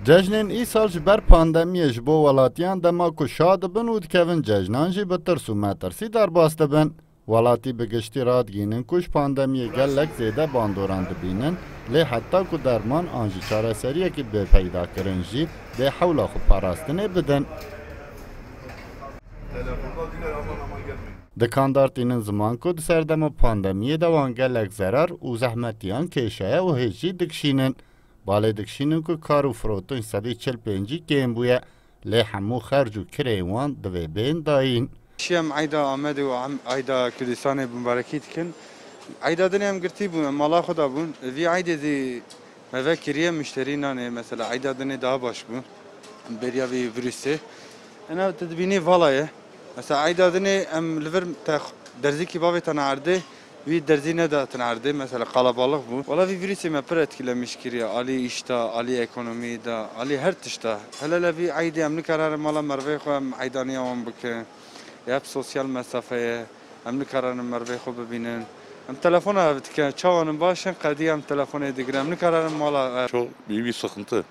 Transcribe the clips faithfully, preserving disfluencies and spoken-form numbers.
Cejnên îsal ji ber pandemiyê ji bo welatiyan dema ku şa dibin û dikevin cejnan jî bi tirs û metirsî derbas dibin. Welatî bi giştî radigihînin ku ji pandemiyê gelek zêde bandoran dibînin, lê heta ku derman an jî çareseriyekî bê peydakirin jî dê hewla xwe parastinê bidin. Dikandar tînin ziman ku di serdema pandemiyê de wan gelek zerar û zehmetiyan kêşeye û hêj jî dikişînin. Balê dikişînin ku kar û firotin sedî çil pêncî kêm bûye, lê hemû xerc û kirê wan divê bên dayîn. Şiyem eyda Amedê û em eyda Kurdistanê mubarekî dikin. Eyda dinê em girtî bûn, em mala xwe da bûn. Vî eydê zî me vekiriye, muşterî nanê. Mesela eyda dinê daha baş bû. Beriya vî virusê. Ena tu dibînî vala ye. Mesela eyda dinê em li vir te derzîkî bavê te neerdê, vî derzî nedatin erdê, mesela qalabalix bû. Wala vî virusê me pir etkilemiş kiriye. Alî îş de, alî ekonomî de, alî her tişt de. Hele hele vî eydê em nikarin mala mervê xwe em eydaniya wan bikin. Hep sosyal mesafeye, em nikarin mervê xwe bibînin. Em telefona hev dikin, çawan in baş in, qedî em telefonê digirin, em nikarin mala. Çok büyük bir sıkıntı.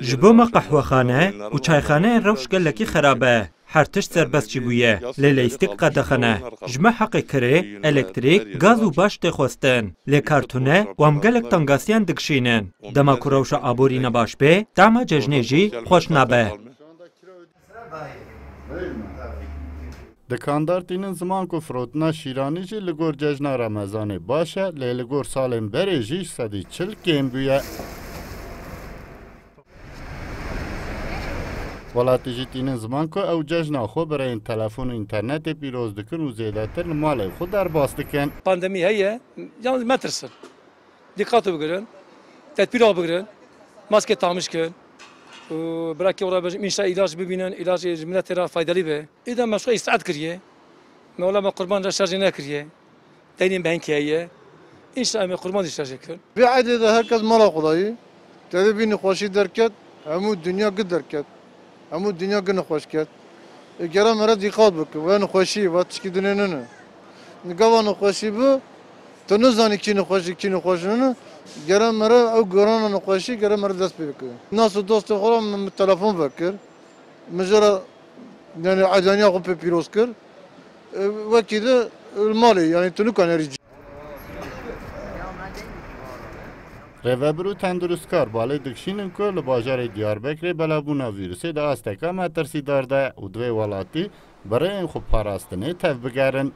Ji bo me qehwexane û çayxaneyên rewş gelekî xerab e. Her tişt serbest jî bûye. Lê leyîstîk qedexan e. Ji me heqê kirê, elektrîk, gaz û baş tê xwestin. Lê kar tune û em gelek tengasiyan dikişînin. Dema ku rewşa aborî ne baş bê, tema cejnê jî xweş nabe. Dikandar tînin ziman ku firotina şîranî jî li gor cejna Remezanê baş e, lê li gor salên berê jî sedî çil kêm bûye. Welatî jî tînin ziman ku ew cejna xwe bi rêyên telefon û înternetê pîroz dikin û zêdetir li malê xwe derbas dikin. Pandemî heye, yalnız metirsin. Dîqat bigirin, tedbîra bigirin, maske tamiş kin. Û birakê wara bejim, înşa îlaç bibînin, îlaç ji miletê re faydelî be. Îda me xwe îstirahat kiriye. Me wela me qurban re şerjê nekiriye. Deynê me hinkê heye. Înşa em ê qurban jî şerjê kin. Vê eydê de her kes mala xwe dayî. Tevî vî nexweşî derket, hemû dinya gi derket. Hemû dinya gi nexweş ket. Ê gere mere dîqat bike. Ve nexweşî, ve tişkî dinê nine. Gava nexweşî bi, tu nizanî kî nexweşî, kî nexweş nine. Gere mere ew gorana nexweşî, gere mere dest pê bike. Nas û dostê xwe re min, min telefon vekir. Min jê re, yani, eydaniya xwe pê pîroz kir. E, wekî de, e, li malê, yani, tu nikanî erî cî. Rêvebir û tendurustkar balê dikişînin ku li bajarê Diyarbekirê belavbûna vîrusê di asteka metirsîdar de ye û divê welatî bi rêyên xwe parastinê tevbigerin.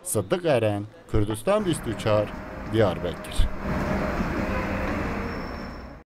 Sidik Eren, Kurdistan bîst û çar, Diyarbekir.